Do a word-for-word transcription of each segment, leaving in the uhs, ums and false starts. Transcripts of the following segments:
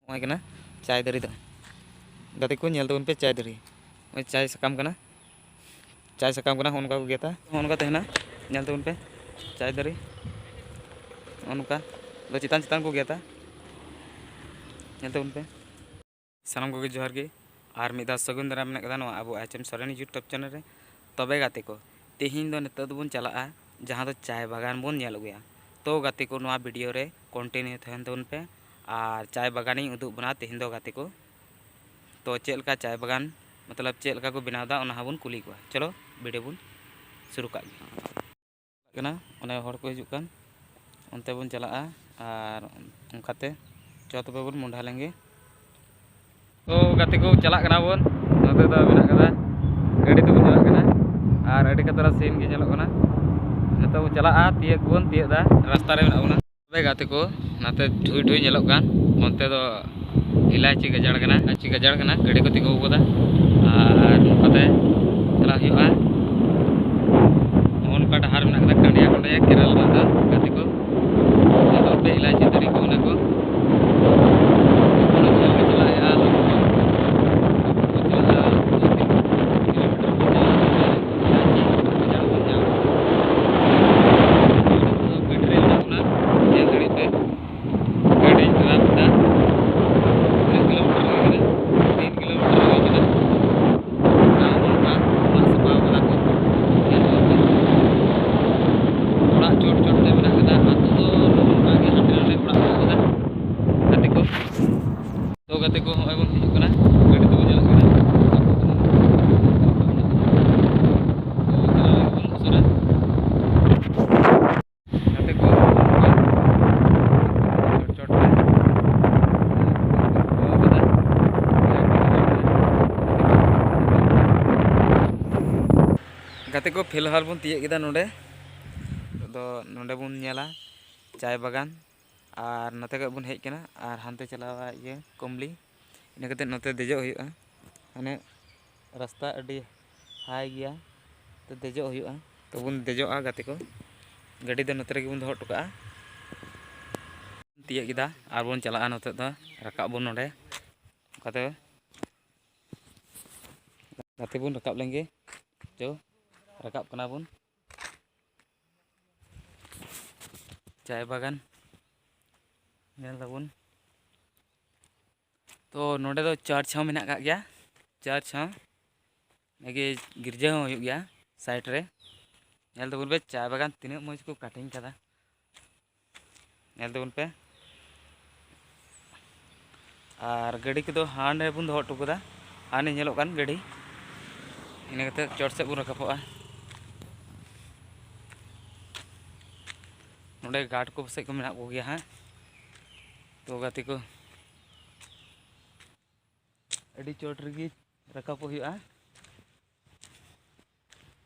ᱱᱚᱜᱼᱚᱭ ᱠᱟᱱᱟ ᱪᱟᱭ ᱫᱟᱨᱮ ᱫᱚ᱾ ᱜᱟᱛᱮ ᱠᱚ, ᱧᱮᱞ ᱛᱟᱵᱚᱱ ᱯᱮ ᱪᱟᱭ ᱫᱟᱨᱮ᱾ ᱱᱚᱜᱼᱚᱭ ᱪᱟᱭ ᱥᱟᱠᱟᱢ ᱠᱟᱱᱟ, ᱪᱟᱭ ᱥᱟᱠᱟᱢ ᱠᱟᱱᱟ, ᱦᱚᱸᱜᱼᱚ ᱱᱚᱝᱠᱟ ᱠᱚ ᱜᱮᱫᱟ, ᱦᱚᱸᱜᱼᱚ ᱱᱚᱝᱠᱟ ᱛᱟᱦᱮᱱᱟ᱾ ᱧᱮᱞ ᱛᱟᱵᱚᱱ ᱯᱮ ᱪᱟᱭ ᱫᱟᱨᱮ, ᱱᱚᱜᱼᱚ ᱱᱚᱝᱠᱟ ᱫᱚ ᱪᱮᱛᱟᱱ ᱪᱮᱛᱟᱱ ᱠᱚ ᱜᱮᱫᱟ᱾ ᱧᱮᱞ ᱛᱟᱵᱚᱱ ᱯᱮ᱾ ᱥᱟᱱᱟᱢ ᱠᱚᱜᱮ ᱡᱚᱦᱟᱨ ᱜᱮ, ᱟᱨ ᱢᱤᱫ ᱫᱷᱟᱣ ᱥᱟᱹᱜᱩᱱ ᱫᱟᱨᱟᱢ ᱢᱮᱱᱟᱜ ᱠᱟᱫᱟ ᱱᱚᱣᱟ ᱟᱵᱚ ᱮᱭᱤᱪ ᱮᱢ ᱥᱚᱨᱮᱱ YouTube channel ᱨᱮ᱾ ᱛᱚᱵᱮ ᱜᱟᱛᱮ ᱠᱚ, ᱛᱮᱦᱮᱧ ᱫᱚ ᱱᱤᱛᱚᱜ ᱫᱚᱵᱚᱱ ᱪᱟᱞᱟᱜᱼᱟ ᱡᱟᱦᱟᱸ ᱫᱚ ᱪᱟᱭ ᱵᱟᱜᱟᱱ ᱵᱚᱱ ᱧᱮᱞ ᱟᱹᱜᱩᱭᱟ᱾ ᱛᱚ ᱜᱟᱛᱮ ᱠᱚ, ᱱᱚᱣᱟ video ᱨᱮ continue ᱛᱟᱦᱮᱱ ᱛᱟᱵᱚᱱ ᱯᱮ, ᱟᱨ ᱪᱟᱭ ᱵᱟᱜᱟᱱᱤᱧ ᱩᱫᱩᱜ ᱵᱚᱱᱟ ᱛᱮᱦᱮᱧ ᱫᱚ ᱜᱟᱛᱮ ᱠᱚ᱾ ᱛᱚ ᱪᱮᱫ ᱞᱮᱠᱟ ᱪᱟᱭ ᱵᱟᱜᱟᱱ, ᱢᱚᱛᱞᱚᱵ ᱪᱮᱫ ᱞᱮᱠᱟ ᱠᱚ ᱵᱮᱱᱟᱣ ᱮᱫᱟ, ᱚᱱᱟ ᱦᱚᱸᱵᱚᱱ ᱠᱩᱞᱤ ᱠᱚᱣᱟ᱾ ᱪᱚᱞᱚ video ᱵᱚᱱ ᱥᱩᱨᱩ ᱠᱟᱜ ᱜᱮ᱾ ᱠᱟᱱᱟ, ᱚᱱᱮ ᱦᱚᱲ ᱠᱚ ᱦᱤᱡᱩᱜ ᱠᱟᱱ, ᱚᱱᱛᱮ ᱵᱚᱱ ᱪᱟᱞᱟᱜᱼᱟ᱾ ᱟᱨ ᱚᱱᱠᱟᱛᱮ ᱪᱚ ᱛᱚᱵᱮ ᱵᱚᱱ ᱢᱚᱸᱰᱷᱟ ᱞᱮᱱ ᱜᱮ᱾ ᱛᱚ ᱜᱟᱛᱮ ᱠᱚ, ᱪᱟᱞᱟᱜ ᱠᱟᱱᱟ ᱵᱚᱱ᱾ ᱱᱚᱛᱮ ᱫᱚ ᱢᱮᱱᱟᱜ ᱠᱟᱫᱟ, ᱜᱟᱹᱰᱤ ᱛᱮᱵᱚᱱ ᱪᱟᱞᱟᱜ ᱠᱟᱱᱟ᱾ ᱟᱨ ᱟᱹᱰᱤ ᱠᱷᱟᱛᱨᱟ scene ᱜᱮ ᱧᱮᱞᱚᱜ ᱠᱟᱱᱟ᱾ ᱱᱤᱛᱚᱜ ᱵᱚᱱ ᱪᱟᱞᱟᱜᱼᱟ, ᱛᱤᱭᱟᱹᱜ ᱵᱚᱱ ᱛᱤᱭᱟᱹᱜ ᱮᱫᱟ, ᱨᱟᱥᱛᱟ ᱨᱮ ᱢᱮᱱᱟᱜ ᱵᱚᱱᱟ᱾ ᱛᱚᱵᱮ ᱜᱟᱛᱮ ᱠᱚ, ᱱᱟᱛᱮ ᱰᱷᱩᱭ ᱰᱷᱩᱭ ᱧᱮᱞᱚᱜ ᱠᱟᱱ, ᱚᱱᱛᱮ ᱫᱚ ᱤᱞᱟᱭᱪᱤ ᱜᱟᱡᱟᱲ ᱠᱟᱱᱟ, ᱤᱞᱟᱭᱪᱤ ᱜᱟᱡᱟᱲ ᱠᱟᱱᱟ, ᱜᱟᱹᱰᱤ ᱠᱚ ᱛᱤᱸᱜᱩ ᱟᱠᱟᱫᱟ᱾ ᱟᱨ ᱱᱚᱝᱠᱟᱛᱮ ᱪᱟᱞᱟᱜ ᱦᱩᱭᱩᱜᱼᱟ᱾ ᱱᱚᱜᱼᱚ ᱱᱚᱝᱠᱟ ᱰᱟᱦᱟᱨ ᱢᱮᱱᱟᱜ ᱠᱟᱫᱟ, ᱠᱟᱸᱰᱭᱟ ᱠᱟᱸᱰᱭᱟ ᱠᱮᱨᱟᱞ ᱨᱮᱱᱟᱜ ᱫᱚ ᱜᱟᱛᱮ ᱠᱚ᱾ ᱧᱮᱞ ᱛᱟᱵᱚᱱ ᱯᱮ ᱤᱞᱟᱭᱪᱤ ᱫᱟᱨᱮ ᱠᱚ, ᱚᱱᱟ ᱠᱚ᱾ ᱮᱠᱷᱚᱱᱳ ᱡᱷᱟᱹᱞ ᱜᱮ ᱪᱟᱞᱟᱜ ᱦᱩᱭᱩᱜᱼᱟ, ᱞᱚᱢᱵᱟ᱾ ᱪᱟᱞᱟᱜᱼᱟ, ᱫᱩ ᱛᱤᱱ ᱠᱤᱞᱳᱢᱤᱴᱟᱨ ᱵᱚᱱ ᱪᱟᱞᱟᱜᱼᱟ, ᱛᱚᱵᱮ ᱤᱞᱟᱭᱪᱤ ᱜᱟᱡᱟᱲ ᱵᱚᱱ ᱧᱟᱢᱟ᱾ ᱱᱤᱛᱚᱜ ᱫᱚ ᱜᱟᱹᱰᱤ ᱨᱮ ᱢᱮᱱᱟᱜ ᱵᱚᱱᱟ, ᱧᱮᱞ ᱫᱟᱲᱮᱭᱟᱜ ᱯᱮ᱾ ᱜᱟᱹᱰᱤᱧ drive ᱮᱫᱟ᱾ ᱛᱤᱱᱟᱹᱜ ᱠᱤᱞᱳᱢᱤᱴᱟᱨ ᱦᱩᱭ ᱠᱟᱱᱟ? ᱛᱤᱱ ᱠᱤᱞᱳᱢᱤᱴᱟᱨ ᱦᱩᱭ ᱠᱟᱱᱟ᱾ ᱟᱨ ᱱᱚᱝᱠᱟ ᱚᱲᱟᱜ ᱥᱟᱯᱷᱟ ᱠᱟᱱᱟ ᱠᱚ᱾ ᱧᱮᱞ ᱛᱟᱵᱚᱱ ᱯᱮ᱾ ᱚᱲᱟᱜ ᱪᱚᱴ ᱪᱚᱴ ᱛᱮ ᱢᱮᱱᱟᱜ ᱠᱟᱫᱟ᱾ ᱟᱹᱛᱩ ᱫᱚ ᱱᱚᱜᱼᱚ ᱱᱚᱝᱠᱟ ᱜᱮ ᱦᱟᱸᱰᱮ ᱱᱟᱰᱮ ᱚᱲᱟᱜ ᱢᱮᱱᱟᱜ ᱠᱟᱫᱟ᱾ ᱜᱟᱛᱮ ᱠᱚ᱾ ᱛᱚ ᱜᱟᱛᱮ ᱠᱚ, ᱦᱚᱸᱜᱼᱚᱭ ᱵᱚᱱ ᱦᱤᱡᱩᱜ ᱠᱟᱱᱟ᱾ ᱜᱟᱹᱰᱤ ᱛᱮᱵᱚᱱ ᱪᱟᱞᱟᱜ ᱠᱟᱱᱟ᱾ ᱛᱚ ᱪᱟᱞᱟᱣ ᱞᱮᱱ ᱜᱮᱵᱚᱱ ᱩᱥᱟᱹᱨᱟ᱾ ᱜᱟᱛᱮ ᱠᱚ, ᱪᱚᱴ ᱪᱚᱴ ᱨᱮ ᱫᱚᱦᱚ ᱠᱟᱫᱟ᱾ ᱜᱟᱛᱮ ᱠᱚ, ᱯᱷᱤᱞᱦᱟᱞ ᱵᱚᱱ ᱛᱤᱭᱟᱹᱜ ᱠᱮᱫᱟ ᱱᱚᱰᱮ᱾ ᱟᱫᱚ ᱱᱚᱰᱮ ᱵᱚᱱ ᱧᱮᱞᱟ ᱪᱟᱭ ᱵᱟᱜᱟᱱ, ᱟᱨ ᱱᱚᱛᱮ ᱠᱷᱚᱡ ᱵᱚᱱ ᱦᱮᱡ ᱠᱟᱱᱟ ᱟᱨ ᱦᱟᱱᱛᱮ ᱪᱟᱞᱟᱣᱟ ᱤᱭᱟᱹ ᱠᱚᱢᱞᱤ, ᱤᱱᱟᱹ ᱠᱟᱛᱮ ᱱᱚᱛᱮ ᱫᱮᱡᱚᱜ ᱦᱩᱭᱩᱜᱼᱟ᱾ ᱢᱟᱱᱮ ᱨᱟᱥᱛᱟ ᱟᱹᱰᱤ high ᱜᱮᱭᱟ, ᱛᱚ ᱫᱮᱡᱚᱜ ᱦᱩᱭᱩᱜᱼᱟ᱾ ᱛᱚ ᱵᱚᱱ ᱫᱮᱡᱚᱜᱼᱟ ᱜᱟᱛᱮ ᱠᱚ, ᱜᱟᱹᱰᱤ ᱫᱚ ᱱᱚᱛᱮ ᱨᱮᱜᱮ ᱵᱚᱱ ᱫᱚᱦᱚ ᱦᱚᱴᱚ ᱠᱟᱜᱼᱟ᱾ ᱛᱤᱭᱟᱹᱜ ᱠᱮᱫᱟ ᱟᱨ ᱵᱚᱱ ᱪᱟᱞᱟᱜᱼᱟ ᱱᱤᱛᱚᱜ ᱫᱚ᱾ ᱨᱟᱠᱟᱵ ᱵᱚᱱ ᱱᱚᱰᱮ, ᱚᱱᱠᱟᱛᱮ ᱜᱟᱛᱮ ᱵᱚᱱ ᱨᱟᱠᱟᱵ ᱞᱮᱱᱜᱮ᱾ ᱪᱚ, ᱨᱟᱠᱟᱵ ᱠᱟᱱᱟ ᱵᱚᱱ᱾ ᱪᱟᱭ ᱵᱟᱜᱟᱱ ᱧᱮᱞ ᱫᱟᱵᱚᱱ᱾ ᱛᱚ, ᱱᱚᱰᱮ ᱫᱚ ᱪᱟᱨᱪ ᱦᱚᱸ ᱢᱮᱱᱟᱜ ᱟᱠᱟᱫ ᱜᱮᱭᱟ, ᱪᱟᱨᱪ ᱦᱚᱸ᱾ ᱱᱚᱜᱮ ᱜᱤᱨᱡᱟᱹ ᱦᱚᱸ ᱦᱩᱭᱩᱜ ᱜᱮᱭᱟ ᱥᱟᱭᱤᱰ ᱨᱮ᱾ ᱧᱮᱞ ᱛᱟᱵᱚᱱ ᱯᱮ, ᱪᱟ ᱵᱟᱜᱟᱱ ᱛᱤᱱᱟᱹᱜ ᱢᱚᱡᱽ ᱠᱚ ᱠᱟᱴᱤᱝ ᱠᱟᱫᱟ᱾ ᱧᱮᱞ ᱛᱟᱵᱚᱱ ᱯᱮ᱾ ᱟᱨ ᱜᱟᱹᱰᱤ ᱠᱚᱫᱚ ᱦᱟᱸᱰᱮ ᱵᱚᱱ ᱫᱚᱦᱚ ᱦᱚᱴᱚ ᱠᱟᱫᱟ, ᱦᱟᱸᱰᱮ ᱧᱮᱞᱚᱜ ᱠᱟᱱ ᱜᱟᱹᱰᱤ᱾ ᱤᱱᱟᱹ ᱠᱟᱛᱮ ᱪᱚᱴ ᱥᱮᱫ ᱵᱚᱱ ᱨᱟᱠᱟᱵᱚᱜᱼᱟ᱾ ᱱᱚᱰᱮ ᱜᱟᱨᱰ ᱠᱚ ᱯᱟᱥᱮᱡ ᱠᱚ ᱢᱮᱱᱟᱜ ᱠᱚᱜᱮᱭᱟ ᱦᱟᱸᱜ᱾ ᱛᱚ ᱜᱟᱛᱮ ᱠᱚ, ᱟᱹᱰᱤ ᱪᱚᱴ ᱨᱮᱜᱮ ᱨᱟᱠᱟᱵᱚᱜ ᱦᱩᱭᱩᱜᱼᱟ᱾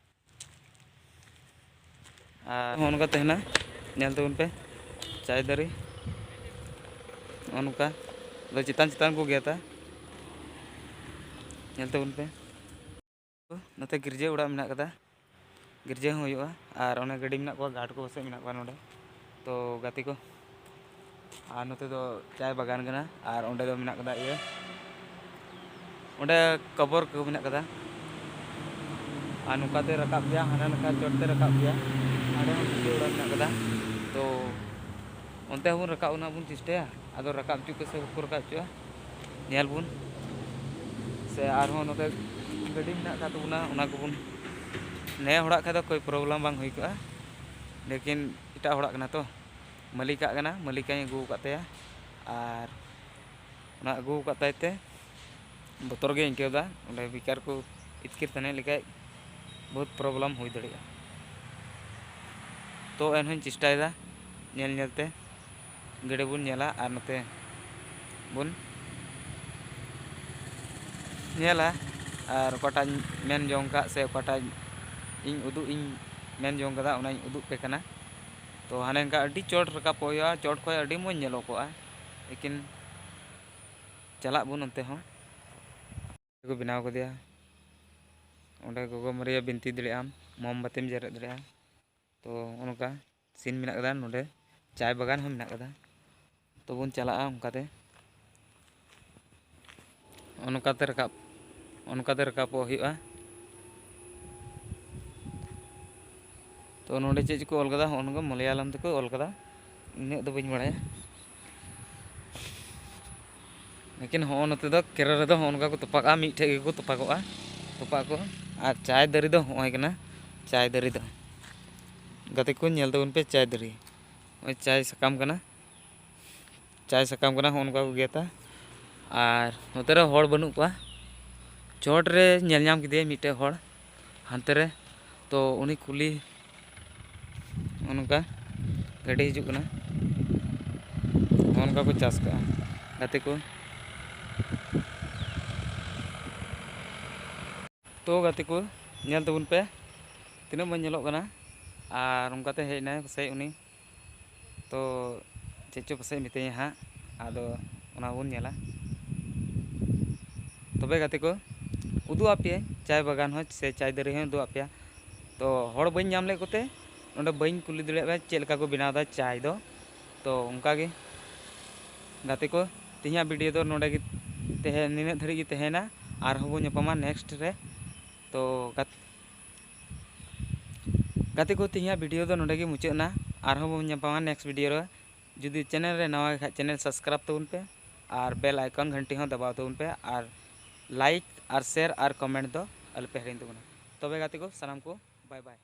ᱟᱨ ᱱᱚᱜᱼᱚ ᱱᱚᱝᱠᱟ ᱛᱟᱦᱮᱱᱟ, ᱧᱮᱞ ᱛᱟᱵᱚᱱ ᱯᱮ, ᱪᱟᱭ ᱫᱟᱨᱮ ᱱᱚᱜᱼᱚ ᱱᱚᱝᱠᱟ ᱫᱚ ᱪᱮᱛᱟᱱ ᱪᱮᱛᱟᱱ ᱠᱚ ᱜᱮᱫᱟ, ᱧᱮᱞ ᱛᱟᱵᱚᱱ ᱯᱮ᱾ ᱱᱚᱛᱮ ᱜᱤᱨᱡᱟᱹ ᱚᱲᱟᱜ ᱢᱮᱱᱟᱜ ᱠᱟᱫᱟ, ᱜᱤᱨᱡᱟᱹ ᱦᱚᱸ ᱦᱩᱭᱩᱜᱼᱟ᱾ ᱟᱨ ᱚᱱᱮ ᱜᱟᱹᱰᱤ ᱢᱮᱱᱟᱜ ᱠᱚᱣᱟ, ᱜᱟᱨᱰ ᱠᱚ ᱯᱟᱥᱮᱡ ᱢᱮᱱᱟᱜ ᱠᱚᱣᱟ ᱱᱚᱰᱮ᱾ ᱛᱚ ᱜᱟᱛᱮ ᱠᱚ, ᱟᱨ ᱱᱚᱛᱮ ᱫᱚ ᱪᱟᱭ ᱵᱟᱜᱟᱱ ᱠᱟᱱᱟ, ᱟᱨ ᱚᱸᱰᱮ ᱫᱚ ᱢᱮᱱᱟᱜ ᱠᱟᱫᱟ ᱤᱭᱟᱹ, ᱚᱸᱰᱮ ᱠᱚᱵᱚᱨ ᱠᱚ ᱢᱮᱱᱟᱜ ᱠᱟᱫᱟ᱾ ᱟᱨ ᱱᱚᱝᱠᱟ ᱛᱮ ᱨᱟᱠᱟᱵ ᱜᱮᱭᱟ, ᱦᱟᱱᱟ ᱱᱟᱠᱷᱟ ᱪᱚᱴ ᱛᱮ ᱨᱟᱠᱟᱵ ᱜᱮᱭᱟ, ᱦᱟᱸᱰᱮ ᱦᱚᱸ ᱜᱤᱨᱡᱟᱹ ᱚᱲᱟᱜ ᱢᱮᱱᱟᱜ ᱠᱟᱫᱟ᱾ ᱛᱚ ᱚᱱᱛᱮ ᱦᱚᱸᱵᱚᱱ ᱨᱟᱠᱟᱵ ᱨᱮᱱᱟᱜ ᱵᱚᱱ ᱪᱮᱥᱴᱟᱭᱟ, ᱟᱫᱚ ᱨᱟᱠᱟᱵ ᱦᱚᱪᱚ ᱠᱚ ᱥᱮ ᱵᱟᱠᱚ ᱨᱟᱠᱟᱵ ᱦᱚᱪᱚᱜᱼᱟ, ᱧᱮᱞ ᱵᱚᱱ᱾ ᱥᱮ ᱟᱨᱦᱚᱸ ᱱᱚᱛᱮ ᱜᱟᱹᱰᱤ ᱢᱮᱱᱟᱜ ᱟᱠᱟᱫ ᱛᱟᱵᱚᱱᱟ, ᱚᱱᱟ ᱠᱚᱵᱚᱱ, ᱱᱮ ᱦᱚᱲᱟᱜ ᱠᱷᱟᱡ ᱫᱚ ᱠᱳᱭ ᱯᱨᱚᱵᱞᱮᱢ ᱵᱟᱝ ᱦᱩᱭ ᱠᱚᱜᱼᱟ, ᱞᱮᱠᱤᱱ ᱮᱴᱟᱜ ᱦᱚᱲᱟᱜ ᱠᱟᱱᱟ ᱛᱚ, ᱢᱟᱹᱞᱤᱠᱟᱜ ᱠᱟᱱᱟ, ᱢᱟᱹᱞᱤᱠᱟᱜ ᱤᱧ ᱟᱹᱜᱩ ᱟᱠᱟᱫ ᱛᱟᱭᱟ᱾ ᱟᱨ ᱚᱱᱟ ᱟᱹᱜᱩ ᱟᱠᱟᱫ ᱛᱟᱭ ᱛᱮ ᱵᱚᱛᱚᱨ ᱜᱮᱧ ᱟᱹᱭᱠᱟᱹᱣ ᱮᱫᱟ, ᱚᱸᱰᱮ ᱵᱮᱠᱟᱨ ᱠᱚ ᱤᱛᱠᱤᱨ ᱛᱟᱱᱤᱡ ᱞᱮᱠᱷᱟᱡ ᱵᱚᱦᱩᱛ ᱯᱨᱚᱵᱞᱮᱢ ᱦᱩᱭ ᱫᱟᱲᱮᱭᱟᱜᱼᱟ᱾ ᱛᱚ ᱮᱱᱦᱚᱸᱧ ᱪᱮᱥᱴᱟᱭᱮᱫᱟ ᱧᱮᱞ ᱧᱮᱞ ᱛᱮ ᱜᱟᱹᱰᱤ ᱵᱚᱱ ᱧᱮᱞᱟ ᱟᱨ ᱱᱚᱛᱮ ᱵᱚᱱ ᱧᱮᱞᱟ᱾ ᱟᱨ ᱚᱠᱟᱴᱟᱜ ᱤᱧ ᱢᱮᱱ ᱡᱚᱝ ᱠᱟᱜ ᱥᱮ ᱚᱠᱟᱴᱟᱜ ᱤᱧ ᱩᱫᱩᱜ ᱤᱧ ᱢᱮᱱ ᱡᱚᱝ ᱠᱟᱫᱟ, ᱚᱱᱟᱧ ᱩᱫᱩᱜ ᱯᱮ ᱠᱟᱱᱟ᱾ ᱛᱚ ᱦᱟᱱᱮ ᱚᱱᱠᱟ ᱟᱹᱰᱤ ᱪᱚᱴ ᱨᱟᱠᱟᱵᱚᱜ ᱦᱩᱭᱩᱜᱼᱟ, ᱪᱚᱴ ᱠᱷᱚᱡ ᱟᱹᱰᱤ ᱢᱚᱡᱽ ᱧᱮᱞᱚᱜᱚᱜᱼᱟ᱾ ᱞᱮᱠᱤᱱ ᱪᱟᱞᱟᱜ ᱵᱚᱱ ᱚᱱᱛᱮ ᱦᱚᱸ᱾ ᱠᱚ ᱵᱮᱱᱟᱣ ᱠᱟᱫᱮᱭᱟ᱾ ᱚᱸᱰᱮ ᱜᱚᱜᱚ ᱢᱟᱨᱤᱭᱟ ᱵᱤᱱᱛᱤ ᱫᱟᱲᱮᱭᱟᱜ ᱟᱢ, ᱢᱳᱢᱵᱟᱛᱤᱢ ᱡᱮᱨᱮᱫ ᱫᱟᱲᱮᱭᱟᱜᱼᱟ᱾ ᱛᱚ ᱚᱱᱠᱟ ᱥᱤᱱ ᱢᱮᱱᱟᱜ ᱠᱟᱫᱟ᱾ ᱱᱚᱰᱮ ᱪᱟᱭ ᱵᱟᱜᱟᱱ ᱦᱚᱸ ᱢᱮᱱᱟᱜ ᱠᱟᱫᱟ᱾ ᱛᱚᱵᱚᱱ ᱪᱟᱞᱟᱜᱼᱟ ᱚᱱᱠᱟᱛᱮ᱾ ᱚᱱᱠᱟᱛᱮ ᱨᱟᱠᱟᱵ, ᱚᱱᱠᱟᱛᱮ ᱨᱟᱠᱟᱵᱚᱜ ᱦᱩᱭᱩᱜᱼᱟ᱾ ᱛᱚ ᱱᱚᱰᱮ ᱪᱮᱫ ᱪᱚᱠᱚ ᱚᱞ ᱠᱟᱫᱟ, ᱦᱚᱸᱜᱼᱚ ᱱᱚᱝᱠᱟ ᱢᱟᱞᱭᱟᱞᱚᱢ ᱛᱮᱠᱚ ᱚᱞ ᱠᱟᱫᱟ, ᱤᱱᱟᱹᱜ ᱫᱚ ᱵᱟᱹᱧ ᱵᱟᱲᱟᱭᱟ᱾ ᱞᱮᱠᱤᱱ ᱦᱚᱸᱜᱼᱚ ᱱᱚᱛᱮ ᱫᱚ ᱠᱮᱨᱚᱞ ᱨᱮᱫᱚ ᱦᱚᱸᱜᱼᱚ ᱱᱚᱝᱠᱟ ᱠᱚ ᱛᱚᱯᱟᱜᱼᱟ, ᱢᱤᱫ ᱴᱷᱮᱡ ᱜᱮᱠᱚ ᱛᱚᱯᱟᱜᱚᱜᱼᱟ, ᱛᱚᱯᱟᱜ ᱠᱚ᱾ ᱟᱨ ᱪᱟᱭ ᱫᱟᱨᱮ ᱫᱚ ᱦᱚᱸᱜᱼᱚᱭ ᱠᱟᱱᱟ, ᱪᱟᱭ ᱫᱟᱨᱮ ᱫᱚ᱾ ᱜᱟᱛᱮ ᱠᱚ, ᱧᱮᱞ ᱛᱟᱵᱚᱱ ᱯᱮ ᱪᱟᱭ ᱫᱟᱨᱮ, ᱱᱚᱜᱼᱚᱭ ᱪᱟᱭ ᱥᱟᱠᱟᱢ ᱠᱟᱱᱟ, ᱪᱟᱭ ᱥᱟᱠᱟᱢ ᱠᱟᱱᱟ, ᱦᱚᱸᱜᱼᱚ ᱱᱚᱝᱠᱟ ᱠᱚ ᱜᱮᱫᱟ᱾ ᱟᱨ ᱱᱚᱛᱮ ᱨᱮ ᱦᱚᱲ ᱵᱟᱹᱱᱩᱜ ᱠᱚᱣᱟ, ᱪᱚᱴ ᱨᱮ ᱧᱮᱞ ᱧᱟᱢ ᱠᱮᱫᱮᱭᱟ ᱢᱤᱫᱴᱮᱡ ᱦᱚᱲ ᱦᱟᱱᱛᱮ ᱨᱮ, ᱛᱚ ᱩᱱᱤ ᱠᱩᱞᱤ ᱱᱚᱜᱼᱚ ᱱᱚᱝᱠᱟ ᱜᱟᱹᱰᱤ ᱦᱤᱡᱩᱜ ᱠᱟᱱᱟ, ᱱᱚᱜᱼᱚ ᱱᱚᱝᱠᱟ ᱠᱚ ᱪᱟᱥ ᱠᱟᱜᱼᱟ ᱜᱟᱛᱮ ᱠᱚ᱾ ᱛᱚ ᱜᱟᱛᱮ ᱠᱚ, ᱧᱮᱞ ᱛᱟᱵᱚᱱ ᱯᱮ ᱛᱤᱱᱟᱹᱜ ᱢᱚᱡᱽ ᱧᱮᱞᱚᱜ ᱠᱟᱱᱟ᱾ ᱟᱨ ᱚᱱᱠᱟᱛᱮ ᱦᱮᱡ ᱮᱱᱟᱭ ᱯᱟᱥᱮᱡ ᱩᱱᱤ, ᱛᱚ ᱪᱮᱫ ᱪᱚ ᱯᱟᱥᱮᱡ ᱢᱤᱛᱟᱹᱧᱟ ᱦᱟᱸᱜ, ᱟᱫᱚ ᱚᱱᱟ ᱵᱚᱱ ᱧᱮᱞᱟ᱾ ᱛᱚᱵᱮ ᱜᱟᱛᱮ ᱠᱚ, ᱩᱫᱩᱜ ᱟᱯᱮᱭᱟᱹᱧ ᱪᱟᱭ ᱵᱟᱜᱟᱱ ᱦᱚᱸ ᱥᱮ ᱪᱟᱭ ᱫᱟᱨᱮ ᱦᱚᱸ ᱩᱫᱩᱜ ᱟᱯᱮᱭᱟ᱾ ᱛᱚ ᱦᱚᱲ ᱵᱟᱹᱧ ᱧᱟᱢ ᱞᱮᱫ ᱠᱚᱛᱮ ᱱᱚᱰᱮ ᱵᱟᱹᱧ ᱠᱩᱞᱤ ᱫᱟᱲᱮᱭᱟᱜ ᱠᱟᱱᱟ ᱪᱮᱫ ᱞᱮᱠᱟ ᱠᱚ ᱵᱮᱱᱟᱣ ᱮᱫᱟ ᱪᱟᱭ ᱫᱚ᱾ ᱛᱚ ᱚᱱᱠᱟ ᱜᱮ ᱜᱟᱛᱮ ᱠᱚ, ᱛᱮᱦᱮᱧᱟᱜ ᱵᱷᱤᱰᱤᱭᱳ ᱫᱚ ᱱᱚᱰᱮ ᱜᱮ ᱛᱟᱦᱮᱸ, ᱱᱤᱱᱟᱹᱜ ᱫᱷᱟᱹᱨᱤᱡ ᱜᱮ ᱛᱟᱦᱮᱸᱭᱮᱱᱟ᱾ ᱟᱨᱦᱚᱸ ᱵᱚᱱ ᱧᱟᱯᱟᱢᱟ ᱱᱮᱠᱥᱴ ᱨᱮ᱾ ᱛᱚ ᱜᱟᱛ-, ᱜᱟᱛᱮ ᱠᱚ, ᱛᱮᱦᱮᱧᱟᱜ ᱵᱷᱤᱰᱤᱭᱳ ᱫᱚ ᱱᱚᱰᱮ ᱜᱮ ᱢᱩᱪᱟᱹᱫ ᱮᱱᱟ᱾ ᱟᱨᱦᱚᱸ ᱵᱚᱱ ᱧᱟᱯᱟᱢᱟ ᱱᱮᱠᱥᱴ ᱵᱷᱤᱰᱤᱭᱳ ᱨᱮ᱾ ᱡᱩᱫᱤ ᱪᱮᱱᱮᱞ ᱨᱮ ᱱᱟᱣᱟ ᱜᱮ ᱠᱷᱟᱡ, ᱪᱮᱱᱮᱞ ᱥᱟᱵᱥᱠᱨᱟᱭᱤᱵᱽ ᱛᱟᱵᱚᱱ ᱯᱮ ᱟᱨ ᱵᱮᱞ ᱟᱭᱠᱚᱱ ᱜᱷᱟᱱᱴᱤ ᱦᱚᱸ ᱫᱟᱵᱟᱣ ᱛᱟᱵᱚᱱ ᱯᱮ᱾ ᱟᱨ ᱞᱟᱭᱤᱠ ᱟᱨ ᱥᱮᱭᱟᱨ ᱟᱨ ᱠᱚᱢᱮᱱᱴ ᱫᱚ ᱟᱞᱚᱯᱮ ᱦᱤᱲᱤᱧ ᱛᱟᱵᱚᱱᱟ᱾ ᱛᱚᱵᱮ ᱜᱟᱛᱮ ᱠᱚ, ᱥᱟᱱᱟᱢ ᱠᱚ ᱵᱟᱭ ᱵᱟᱭ᱾